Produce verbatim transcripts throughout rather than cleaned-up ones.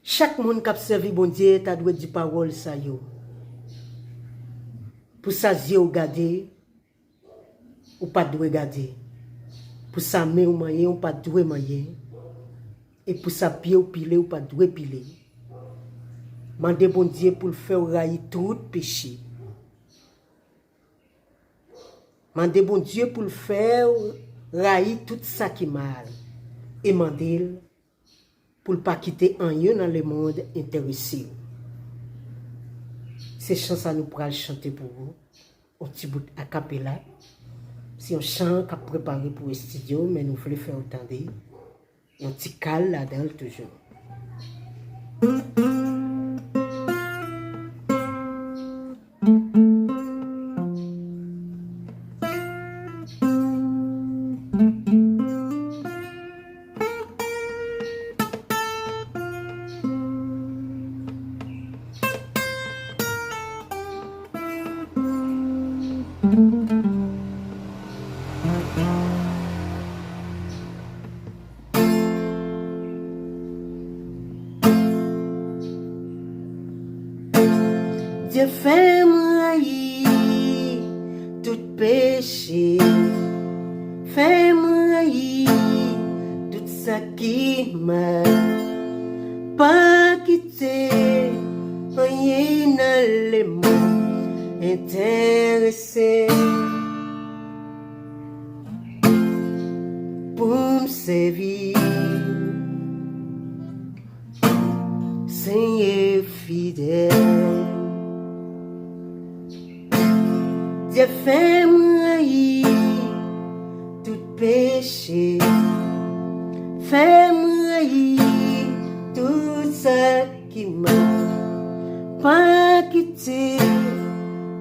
Chak moun k ap sèvi Bondye ta dwe di pawòl sa yo. Pou sa zye w gade, ou pa dwe gade. Pou sa men w manyen, ou pa dwe manyen. E pou sa pye w pile, ou pa dwe pile. Mande Bondye pou l fè w rayi tout peche. Mande Bondye pou l fè w rayi tout sa ki mal. E mande l pou l pa kite anyen nan lemonn enterese w. Se chan sa nou pral chante pou ou. Yon ti bout akapela. Se yon chan k ap prepare pou estidyo, men nou vle fè w tande. Yon ti kal ladan l toujou. Dye fè m rayi tout peche, fè m rayi tout sa ki mal. Pa kite anyen nan lemonn enterese pou m sèvi Senyè fidèl. Dye fè m rayi tout peche, fè m rayi tout sa ki mal. Pa kite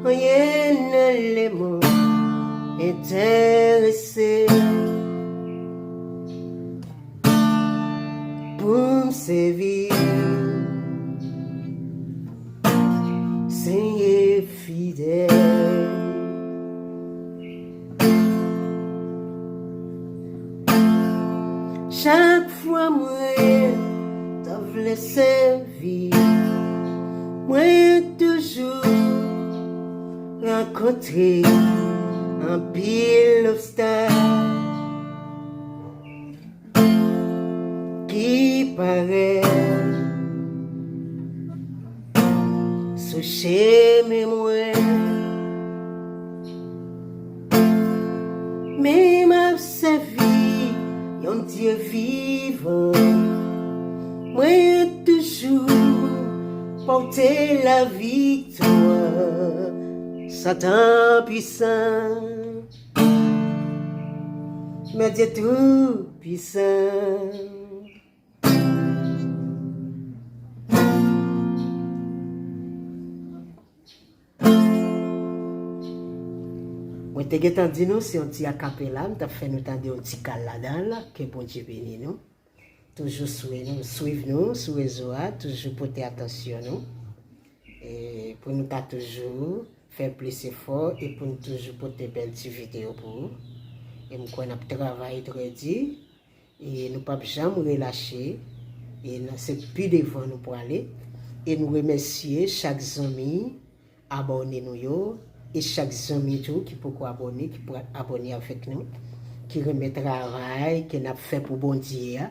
anyen nan lemonn enterese pou m sèvi Senyè fidèl. Chak fwa mwen ta vle sèvi, mwen toujou rankontre anpil obstak ki parèt sou chemen mwen. Men m ap sèvi yon Dye vivan. Mwen toujou pote laviktwa. Satan pwisan, men Dye tou pwisan. Mwen te gentan di nou se yon ti akapela, m t ap fè nou tande yon ti kal ladan l, ke Bondye beni nou. Toujou swiv nou, swiv nou sou rezo a, toujou pote atansyon nou. E pou nou ka toujou fè plis efò e pou nou toujou pote bèl ti videyo pou ou. E m kwè n ap travay trè di. E nou p ap janm relache. E nan, se pi devan nou prale. E nou remèsye chak zanmi abòne nou yo. E chak zanmi tou ki poko abòne, ki pral abòne avèk nou. Ki renmen travay ke n ap fè pou Bondye a.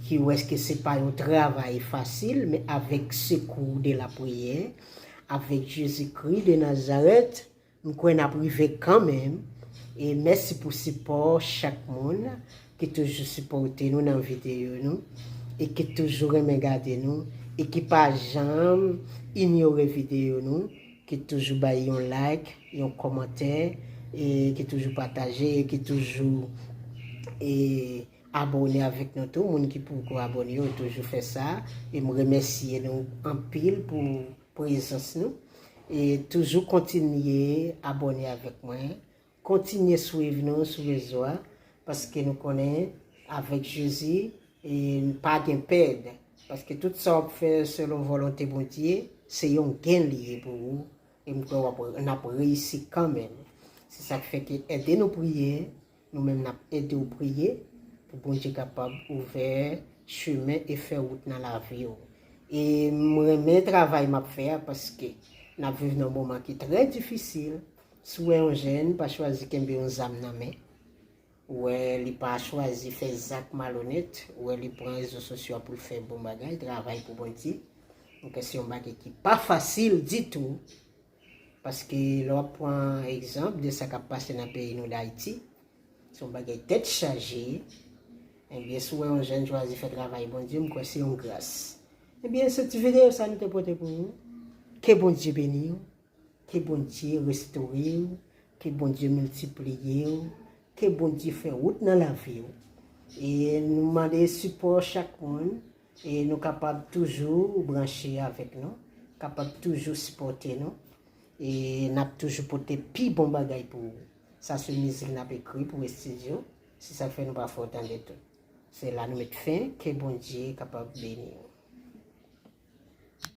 Ki wè ke se pa yon travay fasil, men avèk sekou de lapriyè, avèk Jezikri de Nazarèt, m kwè n ap rive kanmenm. E mèsi pou sipò chak moun ki toujou sipòte nou nan videyo nou, e ki toujou renmen gade nou, e ki pa janm inyore videyo nou, ki toujou bay yon like, yon kòmantè, e ki toujou pataje, e ki toujou, e, abòne avèk nou tou. Moun ki poko abòne yo, toujou fè sa. E m remèsye nou anpil pou prezans nou. E toujou kontinye abòne avèk mwen. Kontinye swiv nou sou rezo a, paske nou konnen avèk Jezi, e pa gen pèd. Paske tout sa w ap fè selon volonte Bondye, se yon gen li ye pou ou. E m kwè w ap, n ap reyisi kanmenm. Se sa k fè ke ede nou priye, nou menm n ap ede w priye pou Bondye kapab ouvè chemen e fè wout nan lavi w. E m renmen travay m ap fè a paske n ap viv nan yon moman ki trè difisil. Si w wè yon jèn pa chwazi kenbe yon zam nan men, ou wè li pa chwazi fè zak malonèt, ou wè li pran rezo sosyo a pou l fè bon bagay, travay pou Bondye. Donk se yon bagay ki pa fasil ditou. Paske lè w ap pran egzanp de sa k ap pase nan peyi nou Dayiti, se yon bagay tèt chaje. Ebyen, si w wè yon jèn chwazi fè travay Bondye, m kwè se yon gras. Ebyen, se ti videyo sa nou te pote pou ou. Ke Bondye beni w. Ke Bondye restore w. Ke Bondye miltipliye w. Ke Bondye fè wout nan lavi w. E nou mande sipò chak moun. E nou kapab toujou branche avèk nou. Kapab toujou sipòte nou. E n ap toujou pote pi bon bagay pou ou. Sa se mizik n ap ekri pou estidyo. Se sa k fè nou pa fè w tande tout. Se la nou met fen. Ke Bondye kapab beni w.